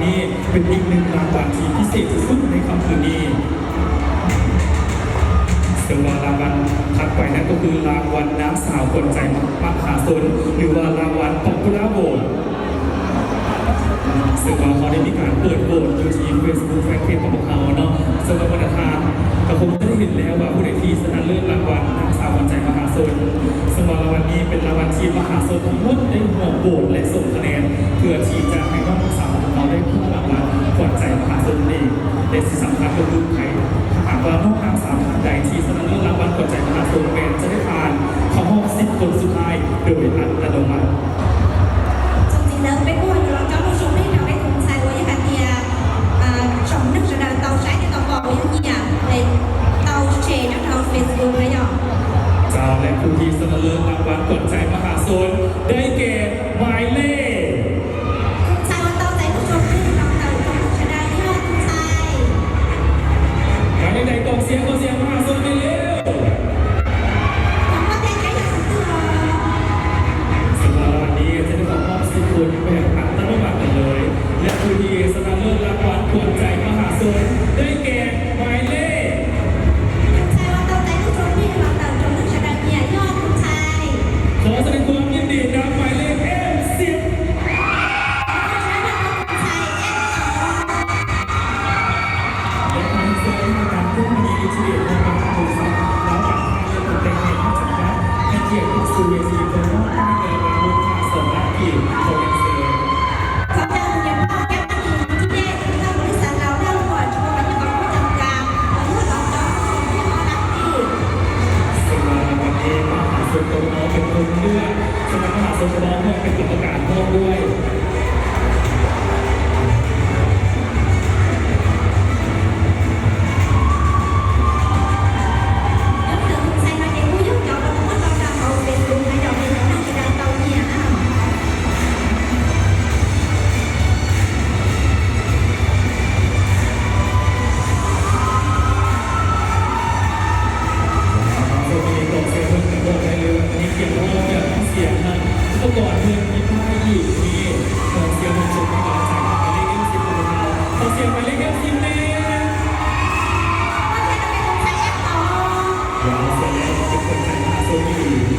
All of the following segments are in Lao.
ນີ້ເປັນອີກໜຶ່ງລາງວັນທີ່ພິເສດທີ່ສຸດໃນຄ່ຳຄືນນີ້ ເຊິ່ງວ່າລາງວັນຖັດໄປນັ້ນກໍຄືລາງວັນນາງສາວຂວັນໃຈມະຫາຊົນ ຫຼືວ່າລາງວັນ Popular Vote ເຊິ່ງວ່າເຮົາໄດ້ມີການເປີດໂຫວດຢູ່ທີ່ Facebook Fanpage ຂອງພວກເຮົາເນາະ ເຊິ່ງວ່າບັນດາທ່ານກໍຄົງຈະໄດ້ເຫັນແລ້ວວ່າຜູ້ໃດທີ່ຊະນະເລີດລາງວັນນາງສາວຂວັນໃຈມະຫາຊົນ. ເຊິ່ງວ່າລາງວັນນີ້ເປັນລາງວັນທີ່ມະຫາຊົນທັງໝົດໄດ້ຮ່ວມໂຫວດ ແລະ ລົງຄະແນນ ເພື່ອທີ່ຈະໃຫ້ນ້ອງສາວຂອງເຮົາໄດ້ຄວ້າລາງວັນຂວັນໃຈມະຫາຊົນນັ້ນເອງ. ແລະ ທີ່ສຳຄັນກໍຄືໃຜ ຖ້າຫາກວ່ານ້ອງນາງສາວທ່ານໃດທີ່ຊະນະເລີດລາງວັນຂວັນໃຈມະຫາຊົນ ແມ່ນຈະໄດ້ຜ່ານເຂົ້າຮອບສິບຄົນສຸດທ້າຍໂດຍອັດຕະໂນມັດ. Chúng ta đang biết ôi lòng cho một số biết nào đây cũng sai với hạt địa à, trong nước sẽ đào tàu trái thì tàu vỏ với nhẹ để tàu chế nó trong Facebook đấy nhở. ເຈົ້າ ແລະ ຜູ້ທີ່ຊະນະເລີດລາງວັນຂວັນໃຈມະຫາຊົນ ໄດ້ແກ່ໝາຍເລກ Sai với tàu tay nước trong nước lòng tàu trong nước sẽ đào nhẹ sai. ໝາຍເລກໃດ ກອງເຊຍ ຂໍສຽງມະຫາຊົນໜ້ອຍເລັວ. ສຳລັບລາງວັນນີ້ຈະໄດ້ເຂົ້າຮອບສິບຄົນແບບອັດຕະໂນມັດໄປເລີຍ ແລະ ຜູ້ທີ່ຊະນະເລີດລາງວັນຂວັນໃຈມະຫາຊົນ ໄດ້ແກ່ໝາຍເລກ Sai với tàu tay nước trong nước lòng tàu trong nước sẽ đào nhẹ nhẹ sai. ຂໍສະແດງຄວາມຍິນດີນຳໝາຍເລກ ເອັມ ສິບ ແລະ ຂໍເຊີນທ່ານ ຄຸນມະນີ ອິດທິເດດ ຮອງປະທານບໍລິສັດລາວການຄ້າ ແລະ ຕົກແຕ່ງໃນນາມຈຳກັດ ໃຫ້ກຽດຂຶ້ນສູ່ເວທີເພື່ອມອບປ້າຍເງິນລາງວັນມູນຄ່າສອງລ້ານກີບ ຂໍຮຽນເຊີນ. ຂໍເຊີນທ່ານ ຄຸນມະນີ ອິດທິເດດ ຮອງປະທານບໍລິສັດລາວການຄ້າ ແລະ ຕົກແຕ່ງໃນນາມຈຳກັດ ເພື່ອມອບປ້າຍເງິນລາງວັນມູນຄ່າສອງລ້ານກີບ ເຊິ່ງວ່າລາງວັນນີ້ມະຫາຊົນຂອງເຮົາເປັນຄົນເລືອກ ສະໜັບມະຫາຊົນຂອງເຮົາເປັນກຳມະການພ້ອມດ້ວຍ. ເຈົ້າ ຕອນນີ້ກອງເຊຍເພິ່ນກະບອກໄດ້ເລີຍວ່າ ຕອນນີ້ກຽມພ້ອມແລ້ວ ທັງສຽງ ທັງອຸປະກອນເພິ່ນມີປ້າຍອີກ ນີ້ກອງເຊຍເພິ່ນສົ່ງກຳລັງໃຈມາໃຫ້ເລກເອັມສິບຂອງເຮົາ. ຂໍສຽງໃຫ້ເລກເອັມສິບແດ່. ວ້າວ ແລ້ວເປັນຂວັນໃຈມະຫາຊົນອີກ.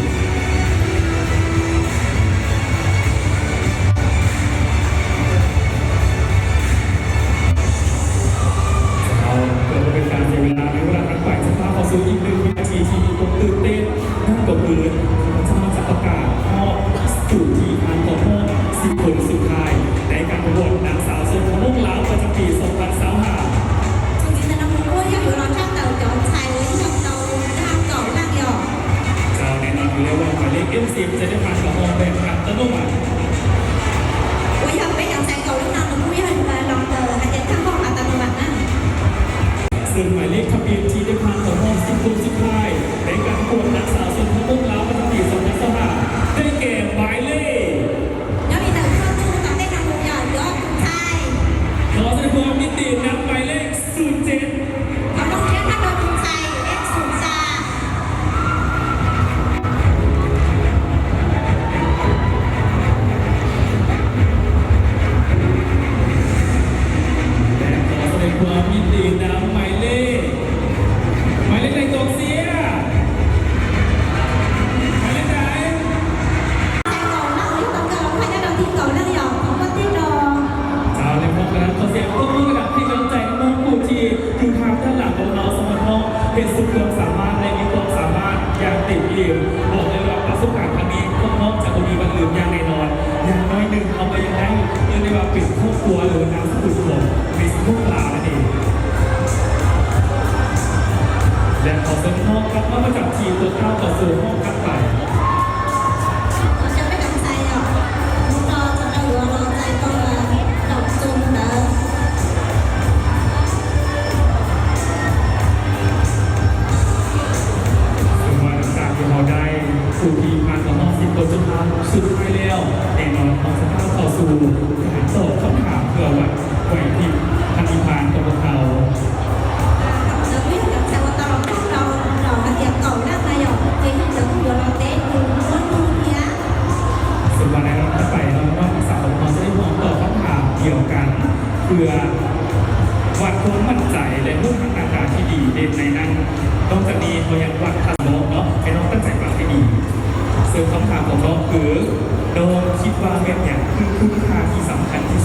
ເຈົ້າ ເພື່ອບໍ່ເປັນການເສຍເວລາ ໃນເວລາຖັດໄປ ຈະພາເຂົ້າສູ່ອີກໜຶ່ງວິນາທີທີ່ມີຄວາມຕື່ນເຕັ້ນ ນັ້ນກໍຄື ຂ້າພະເຈົ້າຈະປະກາດຮອບຜູ້ທີ່ຜ່ານເຂົ້າຮອບສິບຄົນສຸດທ້າຍ ໃນການປະກວດນາງສາວເຊີນທຳວົງລາວ ປະຈຳປີສອງພັນຊາວຫ້າ. ເຈົ້າ ແນ່ນອນຢູ່ແລ້ວວ່າໝາຍເລກເອັມສິບຈະໄດ້ຜ່ານເຂົ້າຮອບແບບອັດຕະໂນມັດ. ເຊິ່ງໝາຍເລກທະບຽນທີ່ໄດ້ຜ່ານເຂົ້າຮອບສິບຄົນສຸດທ້າຍ ໃນການປະກວດນາງສາວເຊີນທຳວົງລາວ ປະຈຳປີສອງພັນຊາວຫ້າ ໄດ້ແກ່ໝາຍເລກ ຂໍສະແດງຄວາມຍິນດີນຳໝາຍເລກ ສູນເຈັດ ຂໍຕ້ອງຮຽນທ່ານໂດຍພູມໄຊ ເອັກສູນສາມ. ແລະ ຂໍສະແດງຄວາມຍິນດີນຳໝາຍເລກ ໝາຍເລກໃດກອງເຊຍ? ໝາຍເລກໃດ? ເຈົ້າ ແລະ ພ້ອມກັນນັ້ນ ຂໍສຽງຕົບມືດັງໆ ໃຫ້ກຳລັງໃຈນ້ອງໆຜູ້ທີ່ຢູ່ທາງດ້ານຫຼັງຂອງເຮົາ ສຳລັບນ້ອງເຮັດສຸດຄວາມສາມາດ ແລະ ມີຄວາມສາມາດຢ່າງເຕັມອີ່ມ. ບອກເລີຍວ່າປະສົບການຄັ້ງນີ້ ພວກນ້ອງຈະບໍ່ມີວັນລືມຢ່າງແນ່ນອນ. ຢ່າງໜ້ອຍໜຶ່ງ ເຮົາກໍຍັງໄດ້ ເອີ້ນໄດ້ວ່າເປັນຄອບຄົວ ຫຼືວ່ານາມສະກຸນຂອງມິສໂລກລາວນັ້ນເອງ. ແລະ ຂໍເຊີນນ້ອງກັບມາປະຈຳທີ່ ເພື່ອກ້າວເຂົ້າສູ່ຮອບຖັດໄປ. ເຊິ່ງວ່າຫຼັງຈາກທີ່ເຮົາໄດ້ຜູ້ທີ່ຜ່ານເຂົ້າຮອບສິບຄົນສຸດທ້າຍ ສຸດທ້າຍແລ້ວ, ແນ່ນອນເຮົາຈະກ້າວເຂົ້າສູ່ການຕອບຄຳຖາມເພື່ອວັດໄຫວພິບພັນນິພານຂອງພວກເຮົາ. ເຊິ່ງວ່າໃນລຳດັບຖັດໄປເນາະ ນ້ອງສາວຂອງເຮົາຈະໄດ້ຮ່ວມຕອບຄຳຖາມດຽວກັນ ເພື່ອວັດຄວາມໝັ້ນໃຈ ແລະ ຮູບຮ່າງໜ້າຕາທີ່ດີເດັ່ນໃນນັ້ນ. ນອກຈາກນີ້ເຮົາຍັງວັດທັດສະນະເນາະ, ໃຫ້ນ້ອງຕັ້ງໃຈຟັງໃຫ້ດີ. ເຊິ່ງຄຳຖາມຂອງນ້ອງຄື ນ້ອງຄິດວ່າແມ່ນຫຍັງຄືຄຸນຄ່າທີ່ສຳຄັນທີ່